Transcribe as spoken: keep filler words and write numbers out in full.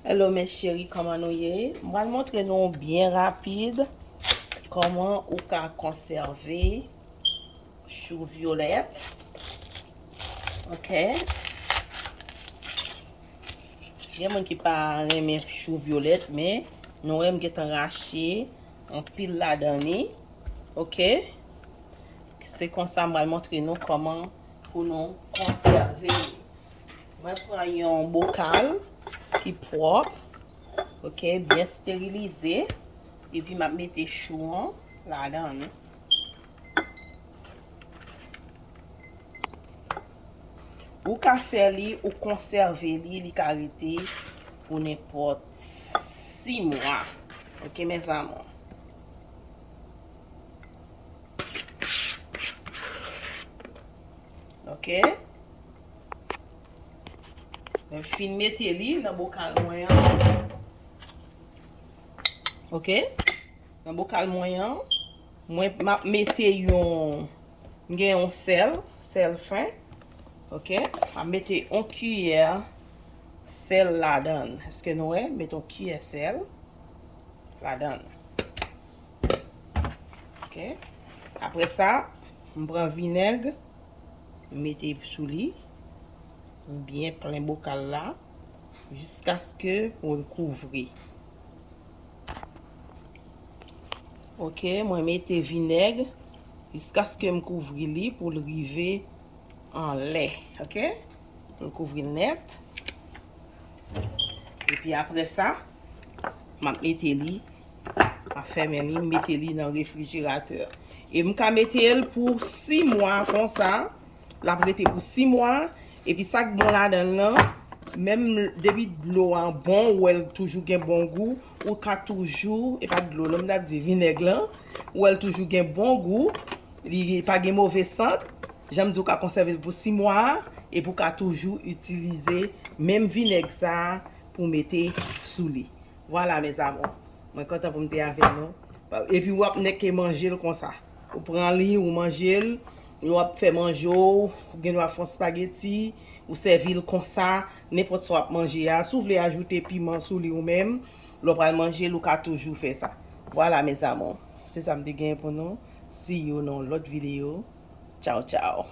Hello mes chéris, kòman nou ye? M pral montre nou byen rapid kòman ou ka konsève chou vyolèt. Ok. Gen moun ki pa renmen chou vyolèt, men nou wè m gentan rache anpil ladan li. Ok. Se konsa m pral montre nou kòman pou nou konsève li. Mwen pran yon bokal ki pwòp, ok, byen sterilize, epi m ap mete chou an ladan li. Ou ka fè li, ou konsève li, li ka rete pou nenpòt sis mwa. Ok, mes amours. Ok. Mwen fin mete li nan bokal mwen an. Ok. Nan bokal mwen an, mwen m ap mete yon, m gen yon sèl, sèl fen. Ok. M ap mete yon kiyè sèl ladan. Èske nou wè? Mete yon kiyè sèl ladan. Ok. Apre sa, m pran vinèg, m mete sou li. M byen plen bokal la jiskaske pou l kouvri. Ok, mwen mete vinèg jiskaske m kouvri li pou l rive anlè. Ok? Pou l kouvri l nèt. Epi apre sa, m ap mete li, m ap fèmen li, m mete li nan refrijeratè. E m ka mete l pou sis mwa konsa. L ap rete pou sis mwa. Epi sa k bon ladan l lan, menm depi dlo a bon, ou wè l toujou gen bon gou, ou ka toujou, e pa dlo non, m t ap di vinèg lan, ou wè l toujou gen bon gou, li pa gen move sant. Jan m di, ou ka konsève l pou sis mwa, epi ou ka toujou itilize menm vinèg sa a pou mete sou li. Vwala, mes amours. Mwen kontan pou m te avè nou. Epi w ap nèke manje l konsa. Ou pran li, ou manje l, lè w ap fè manje w, ou gen dwa fè yon spageti, ou sèvi l konsa, nenpòt sa w ap manje a. Si w vle ajoute piman sou li ou menm, lè w pral manje l, ou ka toujou fè sa. Vwala, mes amours. Se sa m te genyen pou nou. See you nan yon lòt videyo. Tchaw, tchaw.